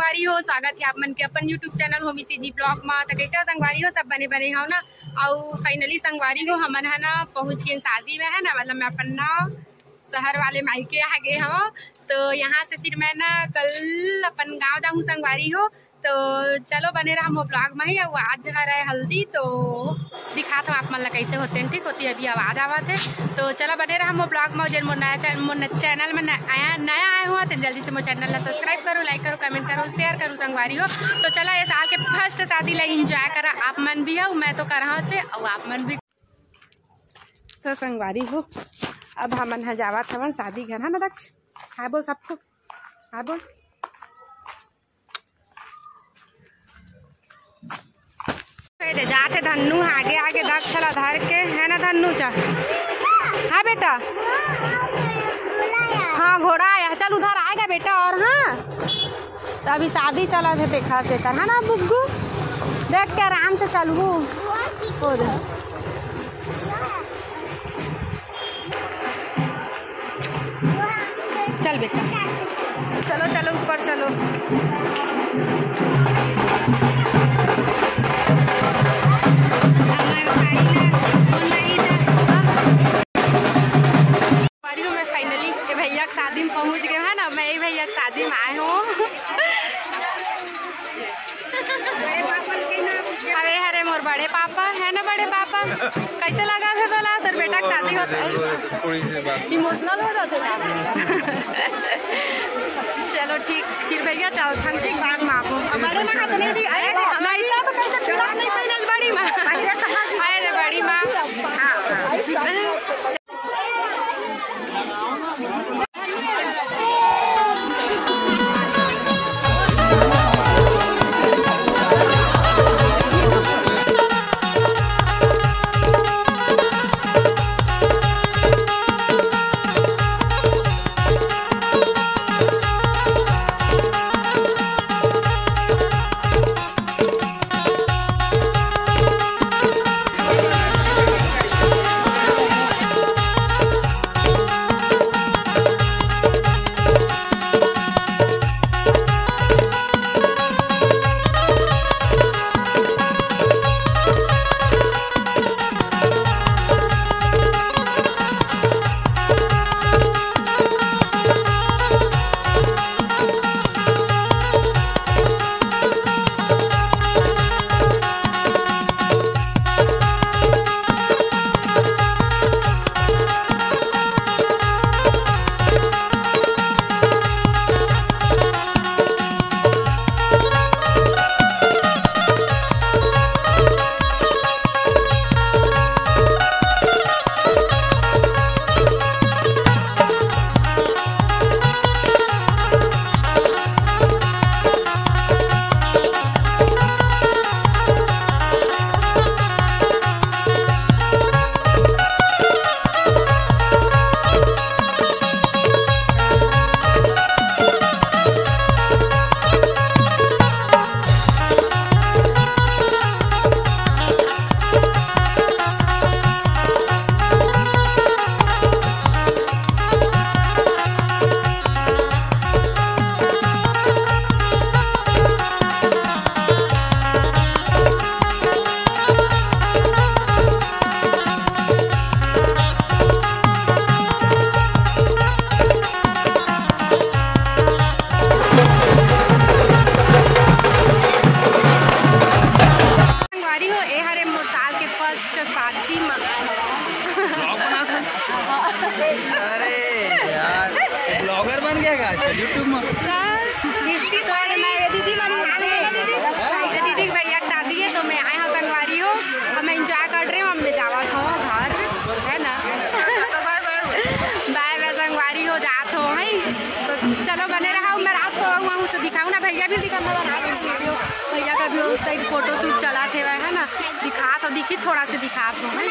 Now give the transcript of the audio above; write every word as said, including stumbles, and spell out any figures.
संगवारी हो, स्वागत हे आप मन के अपन YouTube channel Homi CG blog मा। त कइसे हो संगवारी हो, सब बने बने हो ना? अउ finally संगवारी हो, हमन ह ना पहुँच गेन शादी में, है ना, मतलब मैं अपन ना शहर वाले मायके आ गे हव। तो यहाँ से फिर मैं ना कल अपन गाँव जाहूँ संगवारी हो। तो चलो बने रहा मोर ब्लॉग में ही। अउ आज हरे हल्दी, तो दिखात हव आप मन ला कइसे होथे, ठीक होथे। अभी आवाज आवत हे, तो चलो बने रहा मोर ब्लॉग में। जेन मोर नया चैन-, मोर न-, चैनल में न-, आया, नया आए हो, तो जल्दी से मोर चैनल ला सब्सक्राइब करो, लाइक करो, कमेंट करो, शेयर करो संगवारी हो। तो चलो ये साल के फर्स्ट शादी ला एंजॉय करा आप मन भी हो, मैं तो करहा चे, अउ आप मन भी। तो संगवारी हो, अब हमन ह जावत हवन शादी घर, है ना दक्ष? हाय बोल सबको, हाय बोल। ए दे जात हे धन्नू, आगे आगे दक्ष ला धर के, है ना धन्नू? चल, हाँ बेटा, हाँ घोड़ा आया, चल उधर आएगा बेटा। और हाँ, तो अभी शादी चलत हे तेखर सेती, है ना बुग्गू? देख के आराम से चलहू। ओ दे। चल बेटा, चलो चलो ऊपर चलो। संगवारी हो, मैं finally ये भैया के शादी में पहुंच गए है ना, मैं ये भैया के शादी में आए हूँ। अरे हरे मोर बड़े पापा है ना, बड़े पापा, कैसे लगा थे तोला तोर बेटा के शादी होता है? इमोशनल हो जाते हैं। चलो ठीक, फिर भैया चलथन, ठीक, बाद में आपको। बड़े माँ हाथ नहीं दी, अरे नहीं तो कैसे चला नहीं पहले बड़ी माँ। अरे बड़ी माँ। संगवारी हो, ए हरे मोर साल के फर्स्ट शादी मा। अरे यार, ब्लॉगर बन गया क्या आजकल YouTube में? तो ये मैं, ये दीदी मन, ये दीदी के भैया के शादी है, तो मैं आए हूँ संगवारी हो, अब मैं एंजॉय कर रही हूँ, अब मैं जावत हूँ घर, है ना? बाय बाय संगवारी हो, जात हो, है। तो चलो बने रहा, मैं रात को आऊँ, आऊँ तो दिखाऊँ ना, भैया भी दिखा, मैं बना रही हूँ वीडियो। भैया का भी उस साइड फोटो शूट चला थे, है ना, दिखा तो दिखी, थोड़ा से दिखा तो, है।